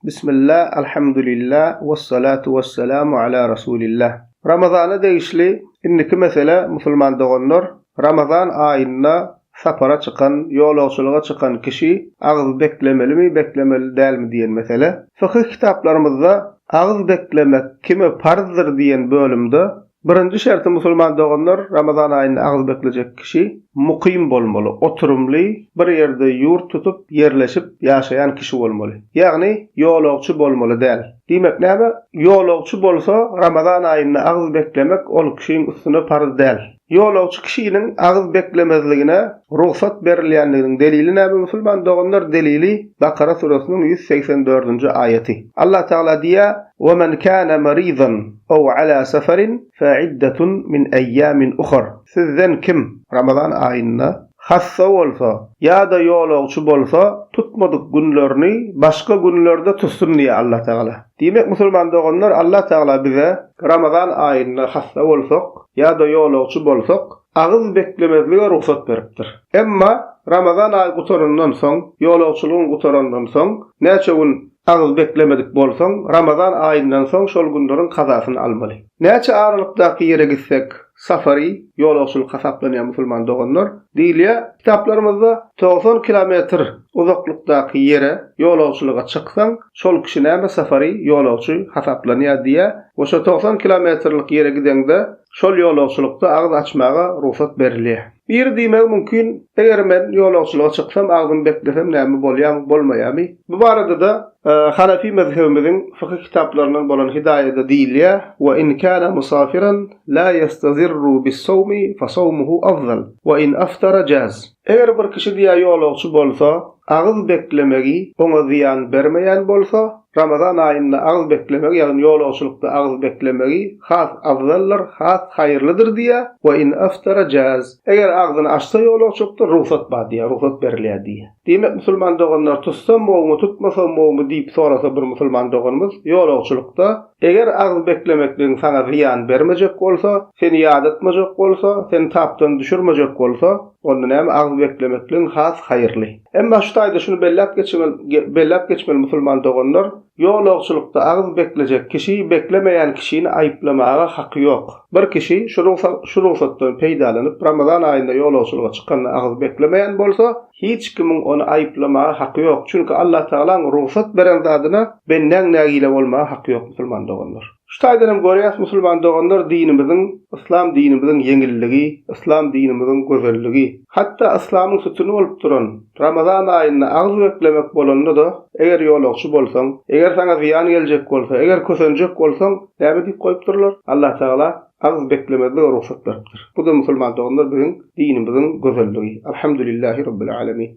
Bismillah, Alhamdulillah, wessalatu wessalamu ala Rasulillah. Ramazana degişli indiki mesele musulman doganlar, Ramazan aýynda sapara çykan, ýolagçylyga çykan kişi agyz beklemelimi, beklemeli dälmi diýen mesele. Fykyh kitaplarymyzda agyz beklemek kime parzdyr diýen bölümde Birinji şerti musulman doganlar Ramazan aýynda agyz beklejek kişi mukym bolmaly, oturymly, bir ýerde ýurt tutup, ýerleşip ýaşaýan kişi bolmaly. Ýagny ýolagçy bolmaly däl. Diýmek näme? Ýolagçy bolsa Ramazan aýynda agyz beklemek ol kişiň üstüne parz däl. Ýolagçy kişiniň agyz beklemezligine rugsat berilýändiginiň delili näme musulman doganlar? Delili Bakara süresiniň 184-nji aýaty. Allah Tagala diýýär, Ve men kâne merîzan ew alâ seferin fe'iddetun min eyyâmin uhar. Sizden kim, Ramazan aýynda, hassa bolsa ýa-da ýolagçy bolsa, tutmadyk günlerini başga günlerde tutsun diýýär Allah Tagala. Diýmek musulman doganlar Allah Tagala bize Ramazan aýynda hassa bolsak ýa-da ýolagçy bolsak agyz beklemezlige rugsat beripdir. Emma Ramazan aýy gutarandan soň, ýolagçylygyň gutarandan soň näçe gün Agyz beklemedik bolsaň, Ramazan aýyndan soň şol günleriň kazasyny almaly. Näçe aralykdaky ýere gitsek, safari, ýolagçylyk hasaplanýar musulman doganlar, diýilýär kitaplarymyzda, 90 kilometr uzaklykdaky ýere ýolagçylyga çyksaň, şol kişi näme safari, ýolagçy, hasaplanýar diýýär we şo 90 kilometrlik ýere gideňde şol ýolagçylykda agyz açmaga rugsat berilýär. Biri diýmegi mümkin, eger men ýolagçylyga çyksam, agzymy beklesem näme bolýarmy, bolmaýarmy? Bu barada-da Hanafi mezhebimiziň fykyh kitaplaryndan bolan Hidaýada diýilýär, Wa in kana musafiran la ýestazirru bis-sawmi fasawmuhu afzal, wa in aftara jaz. Eger bir kişi diýýär ýolagçy bolsa, agyz beklemegi oňa zyýan bermeýän bolsa, Ramazan aýynda agyz beklemegi, ýagny ýolagçylykda agyz beklemegi has afzaldyr, has haýyrlydyr diýýär, Wa in aftara jaz. Eger agzyny açsa ýolagçylykda rugsat bar diýýär, rugsat berilýär diýýär. Diýmek musulman doganlar tutsam gowumy, tutmasam gowumy diýip sorasa bir musulman doganymyz ýolagçylykda eger agyz beklemekligiň saňa zyýan bermejek bolsa, seni ýadatmajak bolsa, seni tapdan düşürmejek bolsa, onda näme agyz beklemekligiň has haýyrly. Emma şu taýda şuny belläp geçmeli, belläp geçmeli musulman doganlar, ýolagçylykda agyz beklejek kişi beklemeýän kişini aýyplamaga haky ýok. Bir kişi şu şu rugsatdan peýdalanyp Ramazan aýynda ýolagçylyga çykanda agyz beklemeýän bolsa, hiç kimiň ony aýyplamaga haky ýok. Çünki Allatagalaň rugsat beren zadyna bendäň nägile bolmaga haky ýok musulman doganlar. Şu taýdan hem görýäs musulman doganlar dinimiziň yslam dinimiziň ýeňilligi, yslam dinimiziň gözelligi. Hatda yslamyň sütüni bolup duran Ramazan aýynda agyz beklemek bolanda-da eger ýolagçy bolsaň, eger saňa zyýan geljek bolsa, eger kösenjek bolsaň näme diýip goýupdyrlar? Allah Tagala agyz beklemezlige rugsat beripdir. Bu-da musulman doganlar biziň dinimiziň gözelligi. Alhamdulillahi Rabbil Alemin.